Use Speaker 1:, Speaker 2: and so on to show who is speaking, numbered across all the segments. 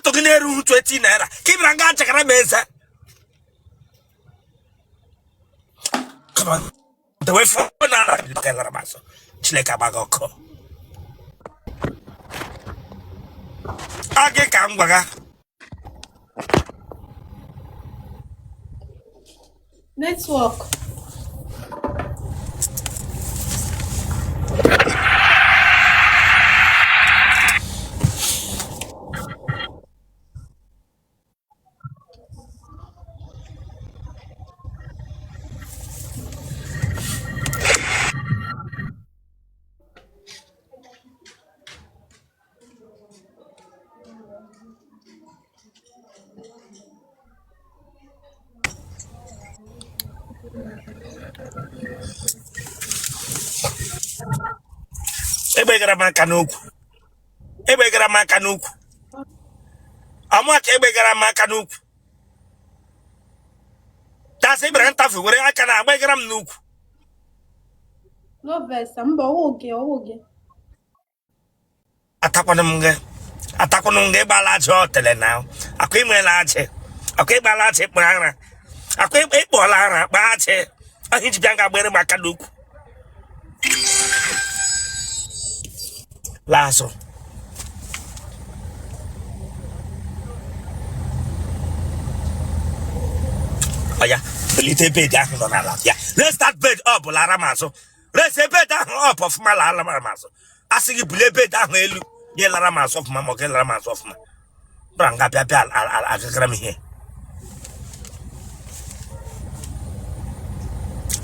Speaker 1: Moto gị na-erughị 20 naira ka ị bịara nga achakara m eze. Come on. Dewe phone na lara m azụ. Chineke agba gị ọkụ. Ọ gị ka m gwaga.
Speaker 2: Network.
Speaker 1: Egbegara m aka n'ukwu. Egbegara m aka n'ukwu. Ọmụaka egbegara m aka n'ukwu. Tasị bịara ntafu were aka na agbegara m n'ukwu.
Speaker 2: No vex, mba, ọwụ gị, ọwụ gị.
Speaker 1: Atakwanụ m gị, atakwanụ m gị. Ịgbala ajị otele na akwa inwela ajị, akwa ịgbala ajị kpụrụ ara, akwa ịkpọla ara kpa ajị ahụ iji bịa nga gbere m aka n'ukwu. Laa azụ. Oya, belite bed ahụ nọ n'ala bịa. Raise that bed up, lara m azụ. Raise bed ahụ up ọfụma, lara m azụ. A sị gị bulie bed ahụ elu, gị lara m azụ ọfụma, ma ọ gị lara m azụ ọfụma. Bịara nga bịa bịa agagara m ihe.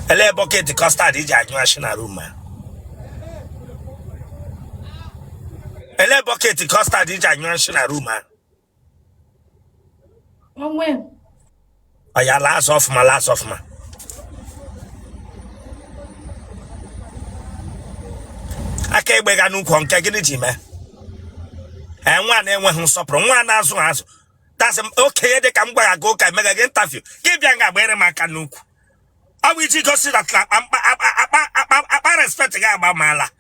Speaker 1: Elee bucket custard iji anyụ ashị na room a? Elee bucket custard iji anyụ ashị na room a?
Speaker 2: Onwe.
Speaker 1: Oya, laa azụ ọfụma, laa azụ ọfụma. Aka egbe ga n'ukwu nke gịnị ji mee? Ee, nwa na-enweghị nsọpụrụ, nwa na-azụ azụ. Dasị okenye dị ka m gwara gị ụka emega gị interview, gị bịa nga agbere m aka n'ukwu. Ọ bụ iji gosi that na akpa akpa akpa akpa respect gị agba maala.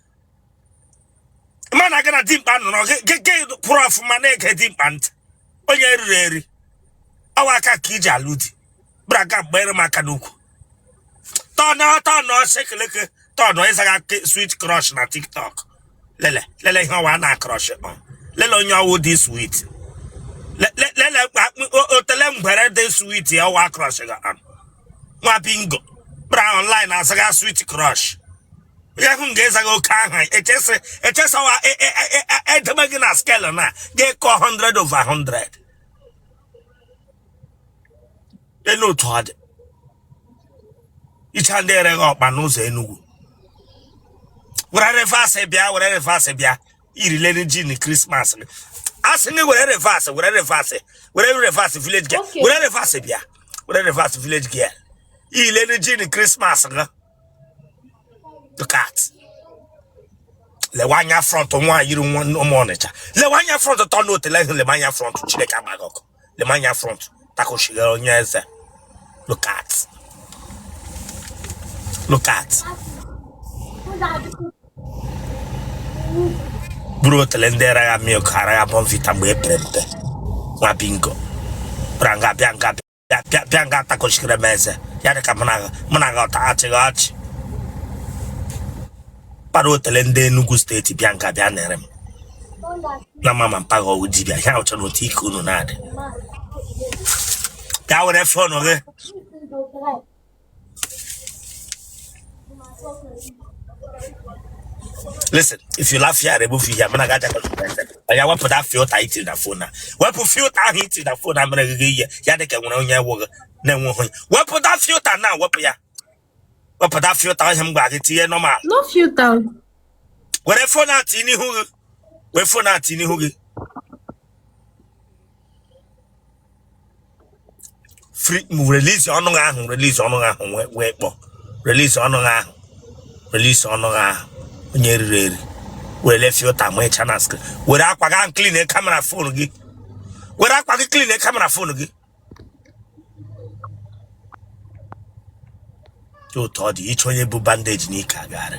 Speaker 1: Mana gị na dimkpa nọrọ gị gị kwụrụ ọfụma na-ege dimkpa ntị. Onye riri eri. Ọwa aka ka iji alụ di. Bịara ga gbere m aka n'ukwu. Tọnụ tọnụ shekeleke tọnụ ịzaga sweet crush na TikTok. Lele lele ihe ọwa na crush ọ. Lele onye ọwụ dị sweet. Lele otele ngwere dị sweet ọwa crush ga on. Nwa bingo. Bịara online azaga sweet crush. Ya hụ nga ịzaga oke aha echesa echesawa edebe gị na scale na ga-ekọ 100 over 100. Elu otu ọ dị icha ndị ereghị ọkpa n'ụzọ Enugu were reverse bịa, were reverse bịa, irilere jean Christmas gị. A sị gị were reverse, were reverse, were reverse village girl.
Speaker 2: Okay.
Speaker 1: Were reverse bịa, were reverse village girl, irilere jean Christmas gị. Look at, lewe anya front, nwa yiri nwa ụmụ Ọnịcha, lewe anya front, tọ n'otele ahụ, lewe anya front. Chineke agbaghị ọkụ. Lewe anya front, takoshigara onye eze. Look at, look at, buru otele ndị aragha milk, aragha Bournvita mgbe e pere mpe. Nwa bingo bịara nga bịa nga bịa bịa bịa nga takoshigara m eze ya dị ka mụ na gị ọta achịghị ọchị. Kpara otele ndị Enugu steeti bịa nga bịa nere m na mama mpaghara ọwụ dibịa ihe ahụ chọrọ otu ike unu na-adị. Bịa were phone gị. Listen, if you laugh here, remove here. Mụ na gị aja ya wepụta filter itiri na phone na wepụ filter ahụ itiri na phone na mere gị ihe ya dị ka nwere onye wụ gị na-enweghị onye. Wepụta filter na wepụ ya, wepụta filter ahụ m gwara gị tinye normal.
Speaker 2: No filter.
Speaker 1: Were phone a tinye n'ihu gị, were phone a tinye n'ihu gị. Free release ọnụ gị ahụ, release ọnụ gị ahụ, wee kpọ release ọnụ gị ahụ, release ọnụ gị ahụ. Onye riri eri were filter ma ịcha na screen. Were akwa gị ahụ clean camera phone gị, were akwa gị clean camera phone gị. Otu ọ dị ịchọ onye bụ bandage n'ike agagharị.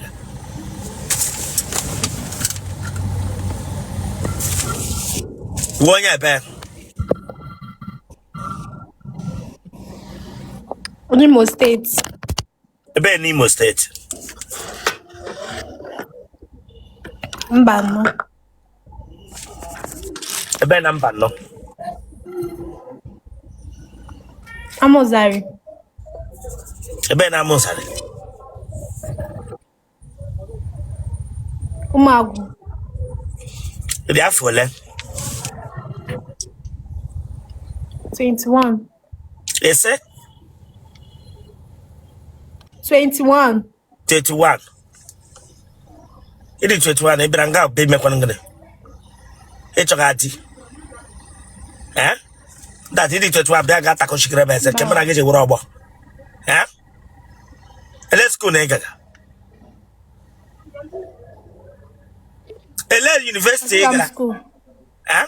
Speaker 1: Onye ebe?
Speaker 2: N'Imo steeti.
Speaker 1: Ebe n'Imo steeti?
Speaker 2: Mbano.
Speaker 1: Ebe na Mbano?
Speaker 2: Amụzari.
Speaker 1: Ebe na Amụzari?
Speaker 2: Ụmụagwụ.
Speaker 1: Ị dị afọ ole?
Speaker 2: 21.
Speaker 1: Ese?
Speaker 2: 21.
Speaker 1: 21. Ị dị 21, ị bịara nga bụ imekwanụ gịnị? Ị chọga di? Eh? That ị dị 21 bịa ga takọchikere m eze, nke mụ na gị ji were ọgbọ. Eh? Ele school na ị gaga? Ele university ị
Speaker 2: Aga m
Speaker 1: gara?
Speaker 2: school.
Speaker 1: Eh?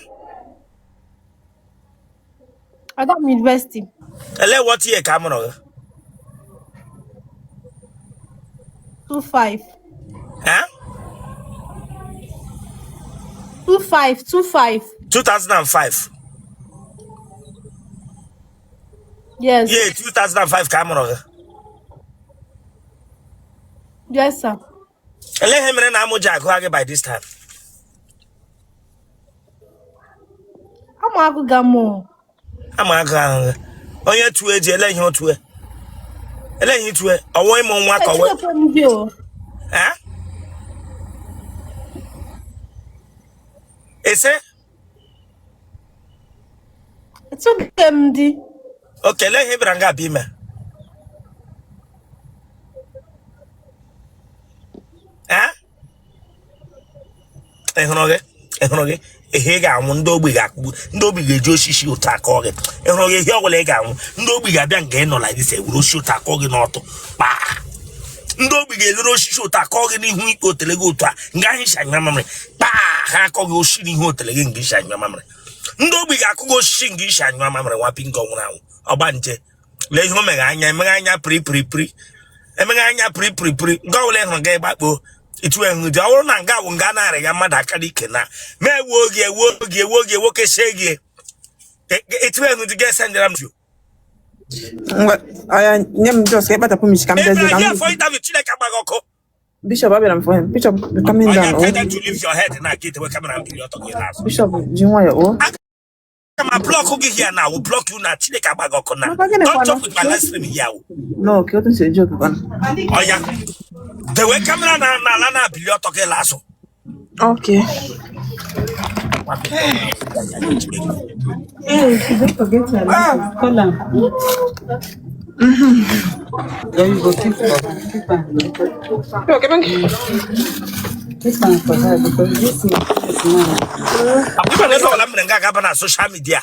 Speaker 2: Aga m university.
Speaker 1: Ele what year ka a mụrụ gị?
Speaker 2: 25.
Speaker 1: Eh?
Speaker 2: 25, 25.
Speaker 1: 2005.
Speaker 2: Yes.
Speaker 1: Year 2005 ka a mụrụ gị.
Speaker 2: Yes, sir.
Speaker 1: Ele ihe mere na amụ ji agụ gị by this time?
Speaker 2: Amụ agụga m o.
Speaker 1: Ama agụ ahụ gị. Onye tue ji ele ihe o tue? Ele ihe tue? Ọwụ ịmụ nwa ka ọwụ?
Speaker 2: Echekwa m gị o.
Speaker 1: Eh? Ese?
Speaker 2: Etụghị m di.
Speaker 1: Okay, ele ihe ị bịara nga abịa ime? Eh? Ị hụrụ gị? Ị hụrụ gị? Ihe ị ga-anwụ ndị ogbi ga-akụgbu, ndị ogbi ga-eji osisi ụta akọ gị. Ị hụrụ gị? Ihe ọbụla ị ga-anwụ, ndị ogbi ga-abịa nga ị nọ like this, ewere osisi ụta akọ gị n'ọtụ kpaa. Ndị ogbi ga-elere osisi ụta akọ gị n'ihu ikpe otele gị otu a nga ahụ isi anyụ mamịrị kpaa, ha akọ gị osisi n'ihu otele gị nga isi anyụ mamịrị. Ndị ogbi ga-akụ gị osisi nga isi anyụ mamịrị. Nwa pingo nwụrụ anwụ, ọgbanje. Lee ihe o meghe anya, emeghe anya piri piri piri, emeghe anya piri piri piri. Nga ọbụla ị hụrụ gị gbakpo itu ehu dị. Ọ bụrụ na nga wụ nga na-arị ya mmadụ aka n'ike na ma ewuo gị, ewuo gị, ewuo gị, ewokesie gị itu ehu dị, ga-esendịra m.
Speaker 3: Ngwa, aya, nye m just ka ịkpachapụ m isi ka m
Speaker 1: Ị
Speaker 3: bịazie
Speaker 1: bịara
Speaker 3: ka
Speaker 1: here
Speaker 3: m
Speaker 1: for interview, Chineke agbaghị ọkụ.
Speaker 3: Bishop, abịara m for him. Bishop, be coming
Speaker 1: Oya,
Speaker 3: down.
Speaker 1: tell
Speaker 3: Oh.
Speaker 1: them to leave your head na ka itewe camera mbili ọtọ gị n'azụ.
Speaker 3: Bishop, ji nwayọọ, oh.
Speaker 1: Aga m block gị here now. I will block you now. Chineke agbaghị ọkụ na.
Speaker 3: Maka gịnị
Speaker 1: Don't
Speaker 3: kwanụ?
Speaker 1: joke with my live stream here.
Speaker 3: No, ka otu m si eji oke kwanụ.
Speaker 1: Oya, dewe camera na n'ala na-abili ọtọ gị n'azụ.
Speaker 3: Okay.
Speaker 4: Hey, don't forget your
Speaker 3: Ah!
Speaker 4: glasses. Call am. Then you go keep for keep am.
Speaker 3: Okay, thank you.
Speaker 4: Keep am for her because this is now.
Speaker 1: Akwa ịma na ihe ọbụla m mere nga agaba na social media.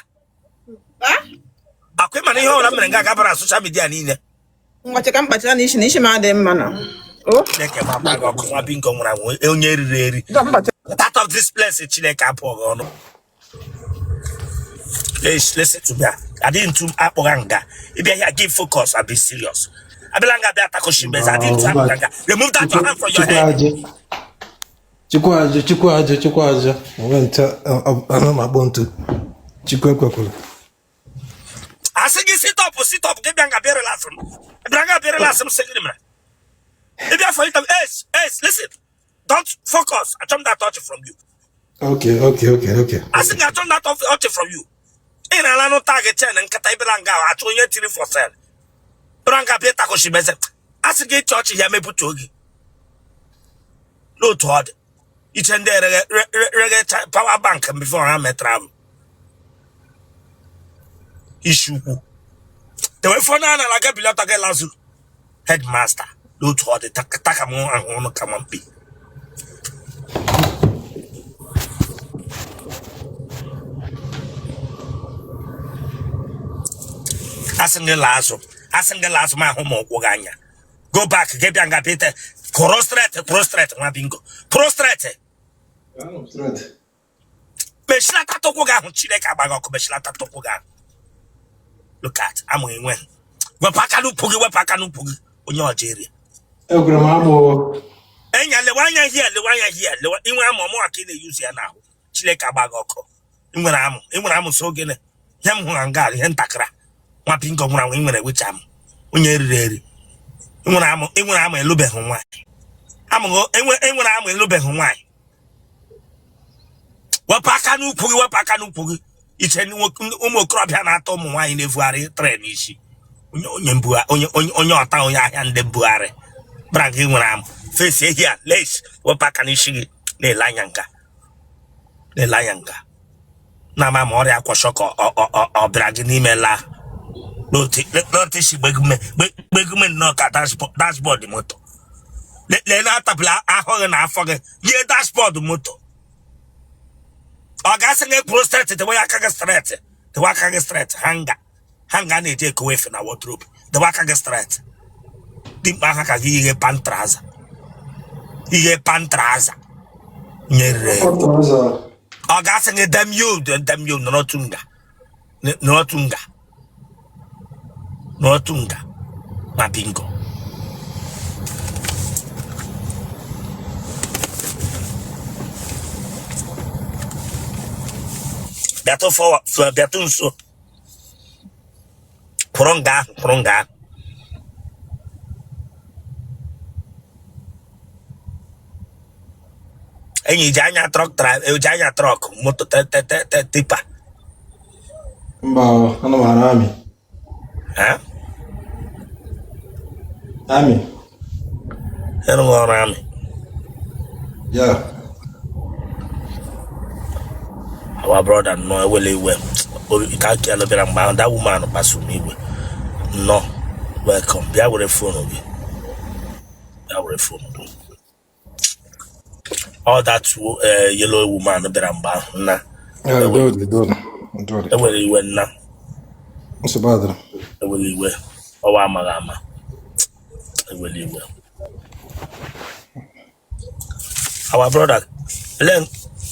Speaker 1: Akwa ịma na ihe ọbụla m mere nga agaba na social media niile.
Speaker 3: Ngwa, cheka m kpachara na isi na isi m adịghị mma na. Oh,
Speaker 1: Chineke ma agba gị ọkụ, nwa bingo nwụrụ anwụ, onye riri eri.
Speaker 3: Dọ m kpachara.
Speaker 1: Get out of this place, Chineke abụọ gị ọnụ. Please listen to me. I didn't akpọga nga. Ị bịa here, give focus and be serious. Abịala nga bịa takoshi mbeze. I didn't akpọga nga. Remove that your hand from your head.
Speaker 5: Chukwu aja, Chukwu aja, Chukwu aja, onwe ncha ana m akpọ ntu. Chukwu ekwekwala.
Speaker 1: Asị gị sit up, sit up, gị bịa nga bịa relax m. Bịa nga bịa relax m, sị gịnị mere? Ị bịa for interview. Yes, yes, listen. Don't focus. Achọ m that touch from you.
Speaker 5: Okay.
Speaker 1: Asị gị achọ m that touch from you. Ị na-ala nụ tag chen nkata ịbịara nga ahụ achọ onye tiri for sale. Bịara nga bịa takoshi mbeze. Asị gị chọọchị ya mepụta oge. N'otu ọ dị. Iche ndị reghe reghe power bank before ha metara m. Isi ukwu. Tewe phone na ala gị bilata gị lazụ. Headmaster. N'otu ọ dị taka m ahụ ọnụ ka mpi. Asị m gị laa azụ. Asị m gị laa azụ ma ahụ m ụkwụ gị anya. Go back, gị bịa nga bịa kwụrụ straight, kwụrụ straight, nwa bingo. Kwụrụ straight. Mechilata tụkwụ gị ahụ, Chineke agbaghị ọkụ, mechilata tụkwụ gị ahụ. Look at, amụ enwe. Wepụ aka n'ukwu gị, wepụ aka n'ukwu gị, onye Algeria.
Speaker 5: Egwere m amụ.
Speaker 1: Enya, lewe anya hie, lewe anya hie, lewe inwe amụ ọmụ aka ị na-eyuzu ya n'ahụ. Chineke agbaghị ọkụ. Ị nwere amụ, ị nwere amụ so gịnị? Ihe m hụrụ nga ihe ntakịrị. Nwa bingo nwụrụ anwụ, ị nwere wecha amụ. Onye riri eri. Ị nwere amụ, ị nwere amụ ịlụbeghị nwaanyị. Amụghị enwere amụ ịlụbeghị nwaanyị. Wepụ aka n'ukwu gị, wepụ aka n'ukwu gị. Iche ndị ụmụ okorobịa na-ata ụmụ nwaanyị na-evugharị tren isi. Onye onye mbugha onye onye onye ọta onye ahịa ndị mbugharị. Bra gị nwere amụ. Face ehi a, les, wepụ aka n'isi gị na-ele anya nka. Na-ele anya nka. Na-ama ma ọrịa kwashiorkor ọ bịara gị n'ime laa n'otu isi gbegume nnọọ ka dashboard moto. Lee na atapụla ahụ gị na afọ gị yie dashboard moto. Ọ ga-asị gị kwụrụ straight, dewe aka gị straight, dewe aka gị straight, hanger hanger na-eji ekowe efe na wardrobe, dewe aka gị straight. Dimkpa aha ka gị yighe pant trouser, yighe pant trouser nyerere. Ọ ga-asị gị damn you, damn you, nọrọ otu nga, nọrọ otu nga, nọrọ otu nga na bingo. Bịatụ forward, bịatụ nso, kwụrụ nga ahụ, kwụrụ nga ahụ. Enyi ji anya truck, eji anya truck moto tipper.
Speaker 5: Mba, ana m arụ army. Army.
Speaker 1: Ịrụghị ọrụ army?
Speaker 5: Yeah.
Speaker 1: Our brother nnọọ, ewele iwe ka kelụ bịara mgbe ahụ, that woman kpasuru m iwe. Nnọọ, welcome. Bịa were phone gị, bịa were phone gị. All that yellow woman bịara mgbe ahụ nna. Ewere iwe nna. Ewere iwe, ọwa amaghị ama, ewere iwe. Our brother len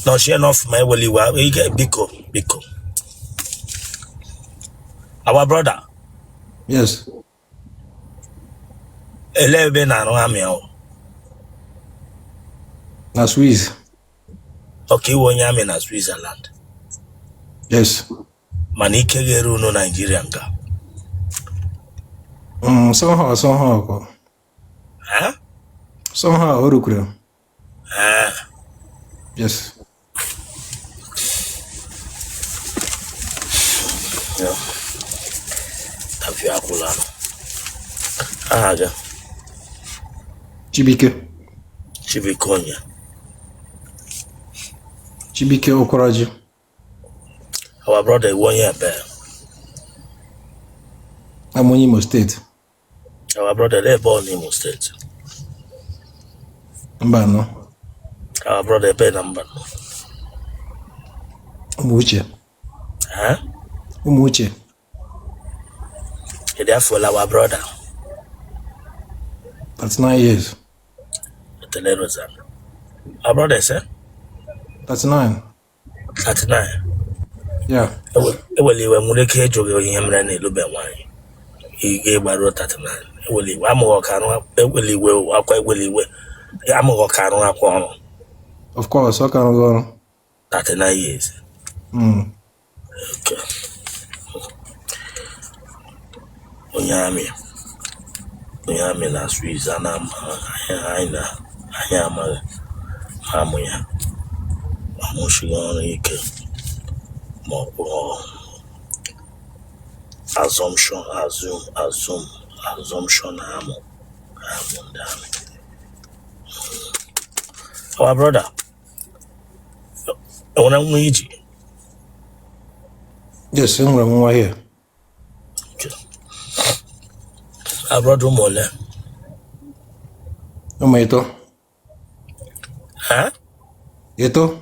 Speaker 1: nọchie n'ọfụma, ewere iwe, biko biko. Our brother.
Speaker 5: Yes.
Speaker 1: Ele ebe na-arụ army ahụ?
Speaker 5: Na Swiss.
Speaker 1: Okay, iwe onye army na Switzerland?
Speaker 5: Yes.
Speaker 1: Mana ike ga-eru unu Naijiria nga?
Speaker 5: Somehow, somehow ko.
Speaker 1: Eh?
Speaker 5: Somehow o rukwere.
Speaker 1: Eh.
Speaker 5: Yes.
Speaker 1: Yeah. Tafia akwụla. Aha gị?
Speaker 5: Chibuike.
Speaker 1: Chibuike onye?
Speaker 5: Chibuike Okwaraji.
Speaker 1: Our brother, iwe onye ebe?
Speaker 5: I'm onye Imo State.
Speaker 1: Our brother, ebe ọ n'Imo State?
Speaker 5: Mbano.
Speaker 1: Our brother, ebe na Mbano?
Speaker 5: Ụmụuche.
Speaker 1: Eh?
Speaker 5: Ụmụuche.
Speaker 1: Ị dị afọ ole, our brother?
Speaker 5: 39 years.
Speaker 1: Etele Rosanna. Our brother, sir?
Speaker 5: 39.
Speaker 1: 39.
Speaker 5: Yeah.
Speaker 1: Ewele iwe, nwere ike ịjụ gị ihe mere na elube nwaanyị ị ga-egbaruo 39? Ewele iwe, amụghị ọka arụ. Ewele iwe akwa, ewele iwe, amụghị ọka arụ akwa ọrụ.
Speaker 5: Of course, ọ ka rụghị ọrụ.
Speaker 1: 39 years. Okay. Onye army, onye army na Swiss, a na anyị na anyị amaghị ma amụ ya amụchighị ọrụ ike ma ọ bụ assumption, assume, assume, assumption, amụ amụ ndị army. Our brother, enwere nwa iji?
Speaker 5: Yes, enwere m nwa here.
Speaker 1: Okay. Our brother, ụmụ ole?
Speaker 5: Ụmụ ịtọ.
Speaker 1: Ha?
Speaker 5: Ịtọ.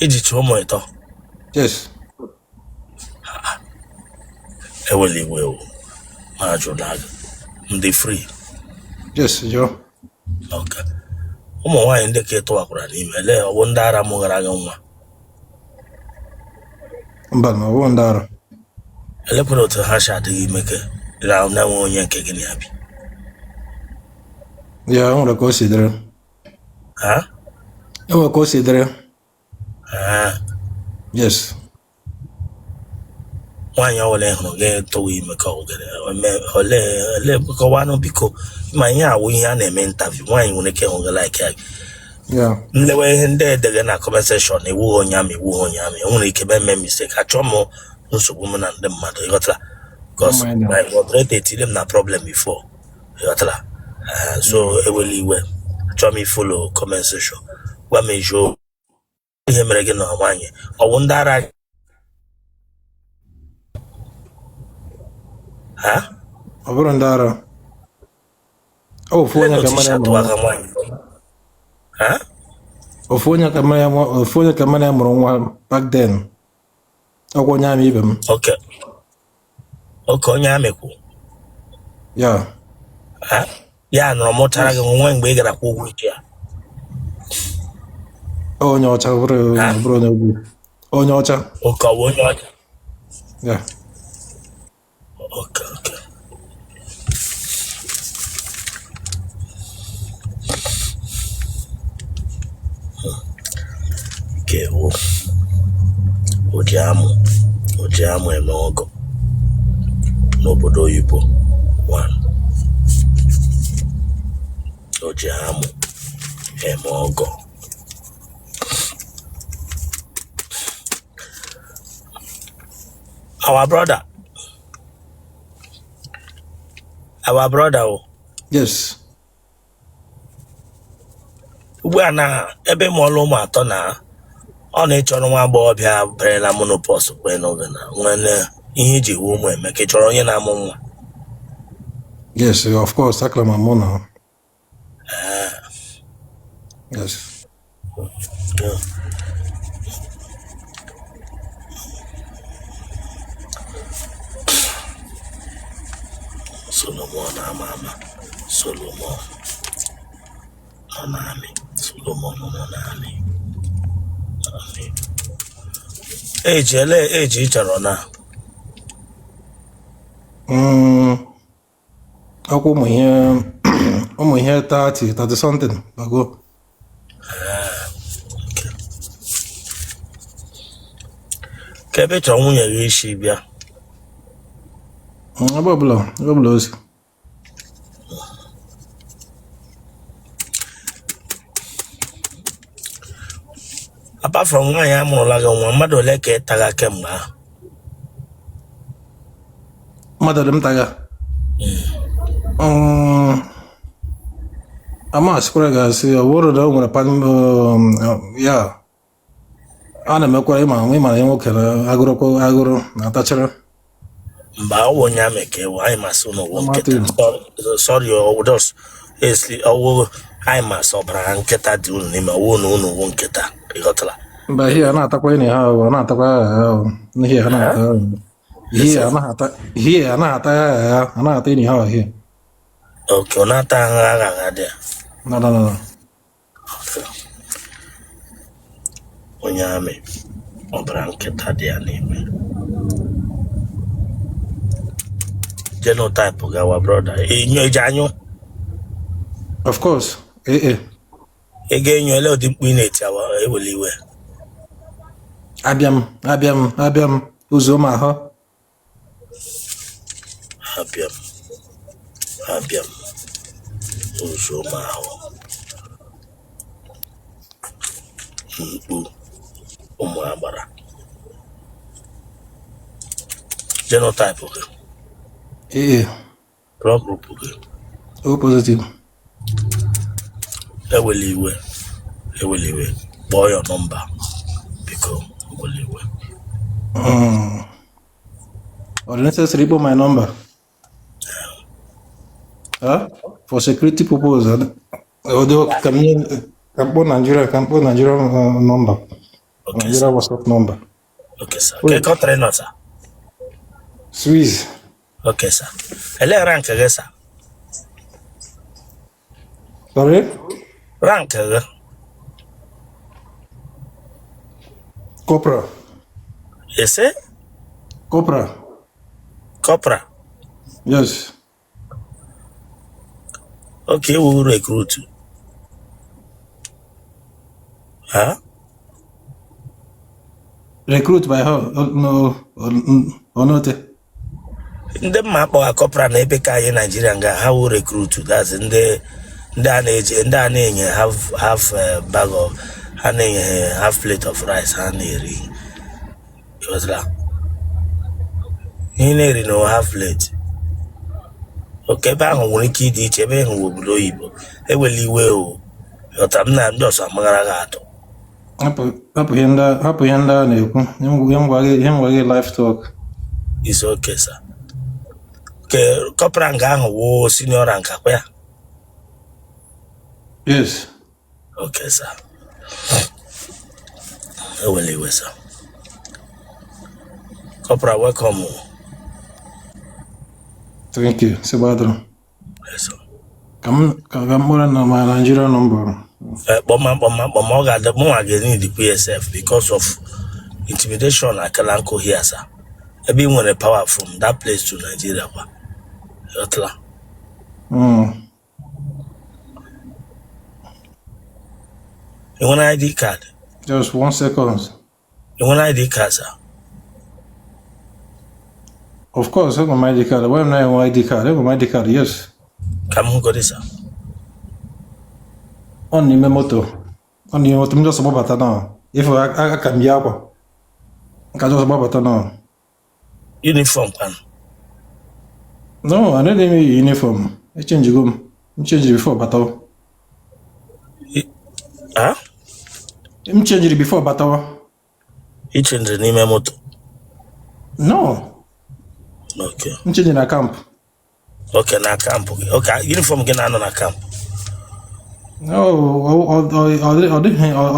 Speaker 1: Iji chụọ ụmụ ịtọ?
Speaker 5: Yes.
Speaker 1: Ewele iwe o, ma ajụla gị ndị free.
Speaker 5: Yes, jụọ.
Speaker 1: Okay. Ụmụ nwaanyị ndị ka ị tụwakwara n'ime, lee ọwụ ndị ara mụghara gị nwa?
Speaker 5: Mba, na ọwụ ndị ara.
Speaker 1: Elekwara otu ha si adịghị ime ke na na-enwe onye nke gị na ya bi?
Speaker 5: Ya, enwere ka o si dịrị.
Speaker 1: Ha?
Speaker 5: Enwere ka o si dịrị.
Speaker 1: Ah.
Speaker 5: Yes.
Speaker 1: Nwaanyị ọbụla ị hụrụ gị tụwa ime ka ọ gịnị ole ole kọwanụ biko, ma ihe awụ ihe a na-eme interview. Nwaanyị nwere ike hụ gị like ya. M lewe ihe ndị edege na comment section, ị wụghị onye army, ị wụghị onye army, enwere ike eme mistake. Achọ m nsogbu m na ndị mmadụ, ịghọtara? Because my moderator etile m na problem before, ịghọtara? So ewela iwe, achọ m ifollow comment section. Gwa m eziokwu, ihe mere gị na nwaanyị, ọ wụ ndị ara ha?
Speaker 5: Ọ bụrụ ndị ara, ọ ofu onye ka mara ya mụrụ nwa. Ofu onye ka mara ya, ofu onye ka mara ya mụrụ nwa back then. Ọkwa onye army ibe m.
Speaker 1: Okay, onye army kwu.
Speaker 5: Ya.
Speaker 1: Ya nọrọ mụchara gị nwa mgbe ị gara kwụ ụgwọ isi ya?
Speaker 5: Onye ọcha, bụrụ onye ugwu, onye ọcha.
Speaker 1: Okay, ọ bụ onye ọcha.
Speaker 5: Ya.
Speaker 1: Okay. Nke wụ o ji amụ eme ọgọ n'obodo oyibo. One, o ji amụ eme ọgọ. Our brother, our brother o.
Speaker 5: Yes.
Speaker 1: Ugbu a na ebe mụọla ụmụ atọ na ọ na-ịchọrọ nwa agbọghọbịa berela menopause kwe n'oge na nwere ihe iji wu ụmụ eme ka ị chọrọ onye na-amụ nwa?
Speaker 5: Yes, of course, akara m amụ na. Yes.
Speaker 1: Yeah. Solomon ama ama, Solomon nọ n'army, Solomon nọ n'army. Army. Age, ele age ị chọrọ na?
Speaker 5: Ọkwa ụmụ ihe 30, 30 something bago.
Speaker 1: Ka ebe ị chọrọ nwunye gị isi bịa?
Speaker 5: Ebe ọbụla o si.
Speaker 1: Apart from nwaanyị amụrụla gị nwa, mmadụ ole ka ị taga kemgbe ahụ?
Speaker 5: Mmadụ ole m taga? Ama asịkwara gị asị, ọ bụrụ na o nwere pan ya a na-emekwa, ịma na nwoke na agụrụkwa agụrụ na-atachara.
Speaker 1: Mba, ọ wụ onye army ka ewu anyị masị ụnụ wụ nkịta. Sorry, just esi ọwụ anyị masị ọbara nkịta dị unu n'ime, ọwụ na unu wụ nkịta, ịghọtara?
Speaker 5: Mba, ihe a na-atakwa ịnị ha, ọ na-atakwa ihe ha na-ata, ihe a na-ata, ihe a na-ata ya, a na-ata ịnị ha ọhịa.
Speaker 1: Okay, ọ na-ata ahụ agha agha dị ya?
Speaker 5: No, no, no, no.
Speaker 1: Onye army, ọbara nkịta dị ya n'ime. Genotype gawa, brother, enyo eji anyụ?
Speaker 5: Of course, ee.
Speaker 1: Ị ga-enyo ele ụdị mkpu ị na-eti awa, ewele iwe.
Speaker 5: Abịa m, abịa m, abịa m ụzọ m ahụ.
Speaker 1: Abịa m, abịa m ụzọ m ahụ. Mkpu ụmụ agbara. Genotype gị?
Speaker 5: Ee.
Speaker 1: Blood group gị?
Speaker 5: O positive.
Speaker 1: Ewela iwe, ewela iwe, kpọọ ya number biko, ewela iwe.
Speaker 5: Ọ dị necessary ịkpọ my number? Huh? For security purpose, ọ dị ka m nye, ka m kpọọ Nigeria, ka m kpọọ Nigeria number.
Speaker 1: Okay.
Speaker 5: Nigeria WhatsApp number.
Speaker 1: Okay, sir. Ke country nọ, sir?
Speaker 5: Swiss.
Speaker 1: Okay, sir. Ele rank gị, sir?
Speaker 5: Sorry?
Speaker 1: Rank gị?
Speaker 5: Corporal.
Speaker 1: Ese?
Speaker 5: Corporal.
Speaker 1: Corporal?
Speaker 5: Yes.
Speaker 1: Okay, we will recruit. Huh?
Speaker 5: Recruit by how? No, onote.
Speaker 1: Ndị mma akpọga corporal na ebe ka anyị Naijiria nga ha wụ recruit, that's ndị a na-eji, ndị a na-enye half half bag of, ha na-enye ha half plate of rice ha na-eri. Ịghọtara? Ihe na-eri na half plate. Okay, ebe ahụ nwere ike ịdị iche, ebe ahụ wụ obodo oyibo. Ewela iwe o, ghọtara m na ndị ọzọ amaghara gị atụ.
Speaker 5: Hapụ ihe ndị a na-ekwu. Ihe m gwa gị live talk.
Speaker 1: Is okay, sir. Ke corporal nga ahụ wụ senior rank akwa ya?
Speaker 5: Yes.
Speaker 1: Okay, sir. Ewela iwe, sir. Corporal, welcome o.
Speaker 5: Thank you. Sibadro.
Speaker 1: Yes, sir.
Speaker 5: Ka m kpọrọ na my Nigeria number.
Speaker 1: Kpọma, kpọma, kpọma. Ọ ga-adị mụnwa ga-need PSF because of intimidation akala nkụ here, sir. Ebe ị nwere power from that place to Nigeria kwa. Ghọtara? Ị nwere ID card?
Speaker 5: Just one second.
Speaker 1: Ị nwere ID card, sir?
Speaker 5: Of course, I got my ID card. Why am I have ID card? I got my ID card, yes.
Speaker 1: Ka m hụgodi, sir.
Speaker 5: Ọ n'ime moto. Ọ n'ime moto. M just gbabata now. If aka m yi akwa. Nka just gbabata now.
Speaker 1: Uniform kwanụ?
Speaker 5: No, I don't need uniform. I change go. M change before batawa.
Speaker 1: Ha?
Speaker 5: M change before batawa.
Speaker 1: Ị chenjiri n'ime moto?
Speaker 5: No.
Speaker 1: Okay.
Speaker 5: M change na camp.
Speaker 1: Okay, na camp gị. Okay, uniform gị na-anọ na camp.
Speaker 5: No, ọ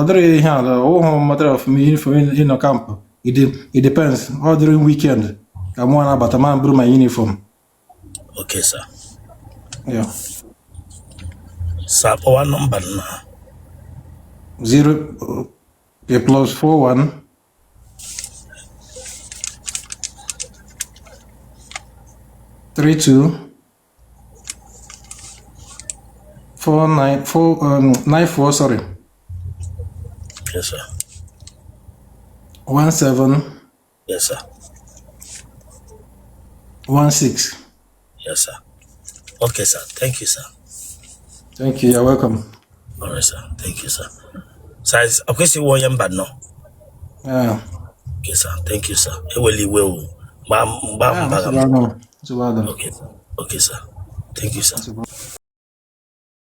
Speaker 5: dịrị ihe ala. Ọ bụghị matter of me uniform in camp. It depends. Ọ during weekend ka mụ na-abata ma buru my uniform.
Speaker 1: Okay, sir.
Speaker 5: Yeah.
Speaker 1: Sir, kpọwa nọmba nna.
Speaker 5: 0, okay, +41 32 4 9 4 9 4, sorry.
Speaker 1: Yes, sir.
Speaker 5: 1 7
Speaker 1: Yes, sir.
Speaker 5: 1 6.
Speaker 1: Yes, sir. Okay, sir. Thank you, sir.
Speaker 5: Thank you. You're welcome.
Speaker 1: All right, sir. Thank you, sir. Sir, akwesịghị onye mba nọ.
Speaker 5: Yeah.
Speaker 1: Okay, sir. Thank you, sir. Ewela iwe o. Mgba mgba
Speaker 5: Yeah,
Speaker 1: mba.
Speaker 5: nsogbu adịrọ. Nsogbu adịrọ.
Speaker 1: Okay, sir. Okay, sir. Thank you, sir.
Speaker 5: Nsogbu.